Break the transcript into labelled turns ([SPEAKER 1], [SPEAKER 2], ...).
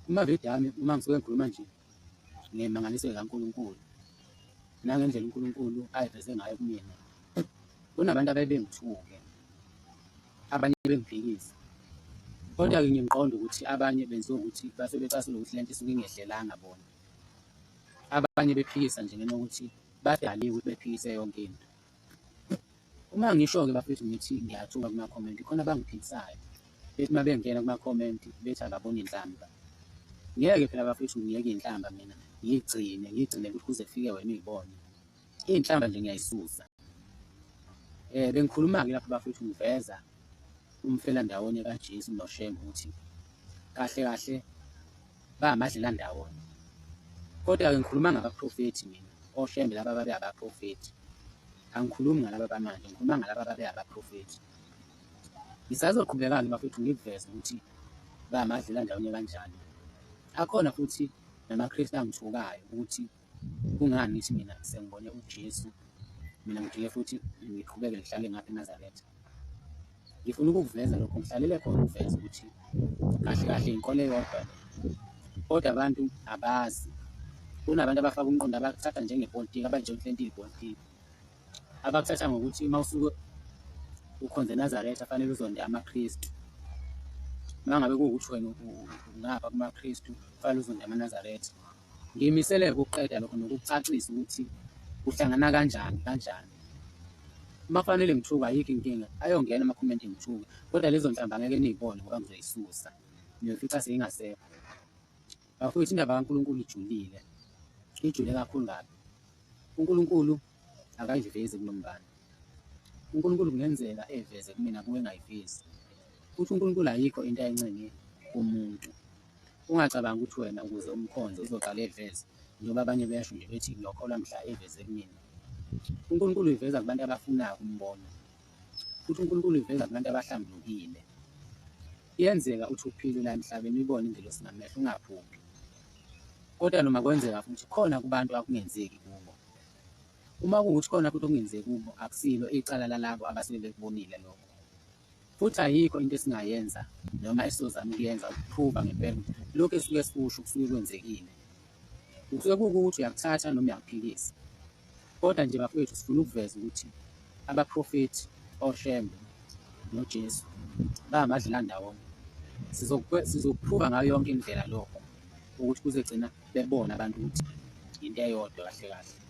[SPEAKER 1] Kumavidiyo ami uma ngisuke ngikhuluma nje ngemangaliso kaNkulunkulu nangendlela uNkulunkulu ayiveze ngayo kumina, kunabantu abaye bengithuke, abanye bengiphikise. Kodwa-ke ngiye ngiqonde ukuthi abanye benziwa ukuthi basuke becasulwa ukuthi le nto isuke ingehlelanga bona. Abanye bephikisa nje ngenxa yokuthi badaliwe ukuthi bephikise yonke into. Uma ngisho-ke bafethu ngithi ngiyathuka kuma-comment khona abangiphikisayo bethi uma bengena kuma-comment bethi ababoni inhlamba. Ngeke phela bafethu ngiyeke iy'nhlamba mina ngiyigcine ngiyigcine ukuthi kuze kufike wena uyibone. Iy'nhlamba nje ngiyayisusa. Bengikhuluma-ke lapho bafethu ngiveza umfelandawonye kaJesu noShembe ukuthi kahle kahle bamadlelandawonye. Kodwa-ke ngikhuluma ngabaprofethi mina, oShembe laba babe abaprofethi. Angikhulumi ngalaba bamanje, ngikhuluma ngalaba babe abaprofethi. Ngisazoqhubeka-ke bafethu ngikuveze ukuthi bamadlelandawonye kanjani. Akhona futhi namaKristu angithukayo ukuthi kungani ngithi mina sengibone uJesu, mina ngijike futhi ngiqhubeke ngihlale ngapha eNazaretha. Ngifuna ukukuveza lokho, ngihlalele khona ukuveza ukuthi kahle kahle inkolo eyodwa le, kodwa abantu abazi. Kunabantu abafaka umqondo abakuthatha njengepolitiki, abayitshela ukuthi lento iyipolitiki, abakuthatha ngokuthi uma usuke ukhonze eNazaretha fanele uzonde amaKristu. Uma ngabe kuwukuthi wena ungapha kumaKristu fanele uzonde amaNazaretha. Ngiyimisele ukuqeda lokho nokucacisa ukuthi kuhlangana kanjani kanjani. Uma kufanele ngithuke ayikho inkinga, ayongena amakhomenti ngithuke, kodwa lezo nhlamba ngeke niyibone ngoba ngizoyisusa. Niyofica seyingasekho. Bafowethu indaba kaNkulunkulu ijulile, ijule kakhulu kabi. UNkulunkulu akayivezi kulombani. UNkulunkulu kungenzeka eveze kumina kuwe engayivezi. Futhi uNkulunkulu ayikho into ayincenge kumuntu. Ungacabangi ukuthi wena ukuze umkhonze uzoqala eveze, njengoba abanye besho nje bethi ngiyokholwa mhla eveze kumina. UNkulunkulu uyiveza kubantu abafunayo ukumbona, futhi uNkulunkulu uyiveza kubantu abahlambulukile. Kuyenzeka uthi uphile la emhlabeni uyibone ingelosi ngamehlo ungaphuphi, kodwa noma kwenzeka futhi khona kubantu akungenzeki kubo. Uma kuwukuthi khona futhi okungenzeki kubo, akusilo icala lalabo abasuke bekubonile lokho. Futhi ayikho into esingayenza noma esizozama ukuyenza ukuphruva ngempela ukuthi lokhu esuke sikusho kusuke kwenzekile. Kusuke kuwukuthi uyakuthatha noma uyakuphikisa. Kodwa nje bafowethu sifuna ukuveza ukuthi abaprofethi oShembe noJesu bamadlelandawonye. Sizokuphruva ngayo yonke indlela lokho ukuthi kuzogcina bebona abantu ukuthi into eyodwa kahle kahle.